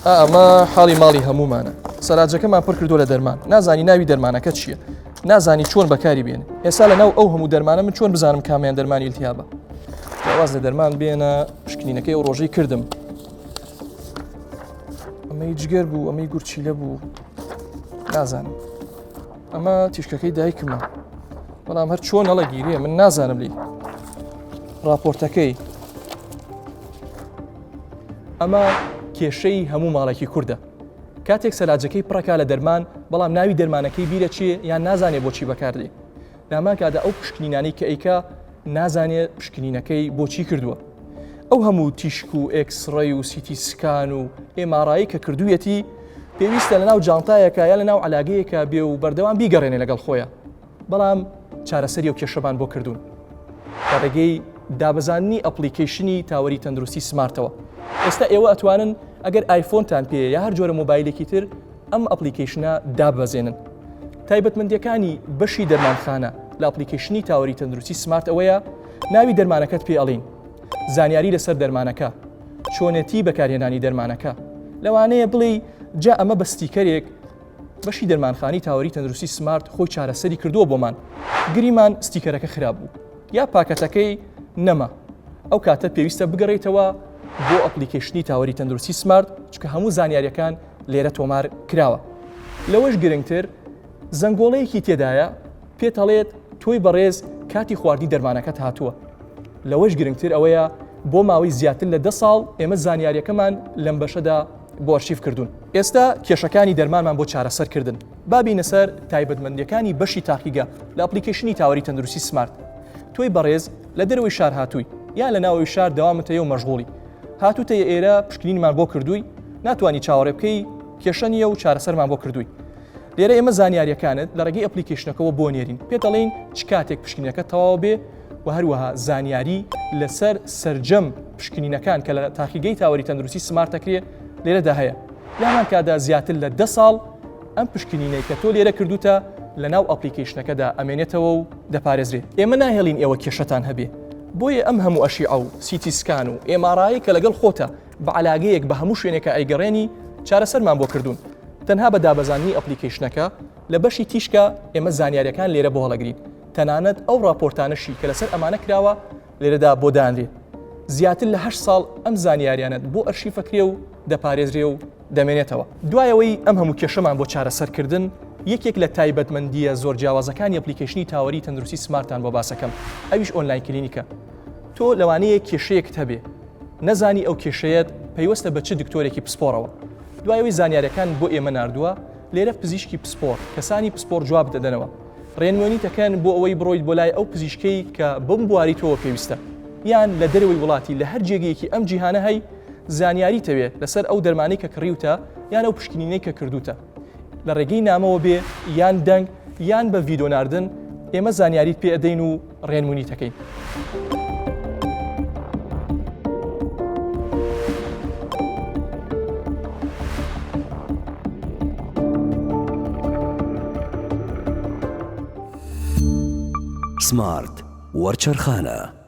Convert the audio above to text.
ئەمە حاڵی ماڵی هەمومانە سەلاجەکەمان پڕ کردو لە دەرمان نازانی ناوی دەرمانەکە چییە نازانی چۆن بەکاری بێنێ ئێستا لە ناو ئەو هەموو دەرمانە من چۆن بزانم کامیان دەرمانی التیابە واز لە دەرمان بێنە پشکنینەکەی ئەو ڕۆژەی کردم ئەمەی جگەر بوو ئەمەی گورچیلە بوو نازانم ئەمە تیشکەکەی دایکمە بەڵام هەر چۆن هەڵەگیرێ من نازانم لی راپۆرتەکەی ئەمە کێشەی هەموو ماڵێکی کوردە کاتێک سەلاجەکەی پڕەکا لە دەرمان بەڵام ناوی دەرمانەکەی بیرەچێ یان نازانێ بۆچی بەکاردێ لەهەمان کاتدا ئەو پشکنینانەی کە ئەیکا نازانێ پشکنینەکەی بۆچی کردووە ئەو هەموو تیشک و X-ray و CT scan و MRI ی کە کردوویەتی پێویستە لەناو جانتایەکە یا لەناو علاگەیەکە بێ و بەردەوام بیگەڕێنێ لەگەڵ خۆیان بەڵام چارەسەری ئەو کێشەمان بۆ کردوون لە ڕێگەی دابەزاندنی application ی تاوەری تەندروستی سمارتەوە. ئێستا ئێوە ئەتوانن ئەگەر ئایفۆنتان پێیە یا هەر جۆرە مۆبایلێکی تر ئەم application ە داببەزێنن. تایبەتمەندیەکانی بەشی دەرمانخانە لە application ی تاوەری تەندروستی سمارت ئەوەیە ناوی دەرمانەکەت پێ ئەڵین، زانیاری لەسەر دەرمانەکە، چۆنێتی بەکارهێنانی دەرمانەکە. لەوانەیە بڵێی جا ئەمە بە sticker ێک بەشی دەرمانخانەی تاوەری تەندروستی سمارت خۆی چارەسەری کردووە بۆمان، گریمان sticker ەکە خراپ بوو یا پاکەتەکەی نەما، ئەو کاتە پێویستە بگەڕێیتەوە بۆ application ی تاوەری تەندروستی سمارت، چونکە هەموو زانیاریەکان لێرە تۆمار کراوە. لەوەش گرنگتر زەنگۆڵەیەکی تێدایە پێت ئەڵێت تۆی بەڕێز کاتی خواردنی دەرمانەکەت هاتووە. لەوەش گرنگتر ئەوەیە بۆ ماوەی زیاتر لە دە ساڵ ئێمە زانیاریەکەمان لەم بەشەدا بۆ ئەرشیف کردوون. ئێستا کێشەکانی دەرمانمان بۆ چارەسەر کردن. با بینە سەر تایبەتمەندیەکانی بەشی تاقیگە لە application ی تاوەری تەندروستی سمارت. تۆی بەڕێز لە دەرەوەی شار هاتووی یان لە ناوەوەی شار دەوامت هەیە و مەشغوڵی. هاتووتە ئێرە پشکنینمان بۆ کردووی، ناتوانی چاوەڕێ بکەی کێشە نییە و چارەسەرمان بۆ کردووی. لێرە ئێمە زانیاریەکانت لە ڕێگەی application ەکەوە بۆ نێرین پێت دەڵێین چ کاتێک پشکنینەکە تەواو بێ و هەروەها زانیاری لەسەر سەرجەم پشکنینەکان کە لە تاقیگەی تاوەری تەندروستی سمارت دەکرێ لێرەدا هەیە. لە هەمان کاتدا زیاتر لە دە ساڵ ئەم پشکنینەی کە تۆ لێرە کردوتە لە ناو application ەکەدا ئەمێنێتەوە و دەپارێزرێ. ئێمە ناهێڵین ئێوە کێشەتان هەبێ بۆیە ئەم هەموو ئەشیعە و CT scan و MRI ی کە لەگەڵ خۆتە بە عەلاگەیەک بە هەموو شوێنێکا ئەیگەڕێنی چارەسەرمان بۆ کردوون تەنها بە دابەزاندنی application ەکە لە بەشی تیشکا ئێمە زانیاریەکان لێرە بۆ هەڵەگرین تەنانەت ئەو ڕاپۆرتانەشی کە لەسەر ئەمانە کراوە لێرەدا بۆ دانرێ زیاتر لە هەشت ساڵ ئەم زانیاریانەت بۆ ئەرشیفەکرێ و دەپارێزرێ و دەمێنێتەوە. دوای ئەوەی ئەم هەموو کێشەمان بۆ چارەسەر کردن، یەکێک لە تایبەتمەندییە زۆر جیاوازەکانی application ی تاوەری تەندروستی سمارتان بۆ باسەکەم، ئەویش online clinic ە. تۆ لەوانەیە کێشەیەکت هەبێ، نەزانی ئەو کێشەیەت پەیوەستە بە چ دکتۆرێکی پسپۆڕەوە. دوای ئەوەی زانیاریەکانت بۆ ئێمە ناردووە، لێرە پزیشکی پسپۆڕ، کەسانی پسپۆڕ جوابت دەدەنەوە. ڕێنوێنیت ئەکەن بۆ ئەوەی بڕۆیت بۆ لای ئەو پزیشکەی کە بەم بواری تۆوە پێویستە. یان لە دەرەوەی وڵاتی لە هەر جێگەیەکی ئەم جیهانە هەی، زانیاریت ئەوێ لەسەر ئەو دەرمانەی کە کڕیوتە یان ئەو پشکنینەی کە کردووتە. لە ڕێگەی نامەوە بێ یان دەنگ یان بە ڤیدۆ ناردن ئێمە زانیاریت پێ ئەدەین و ڕێنمونیت ئەکەین. سمارت وەرچەرخانە.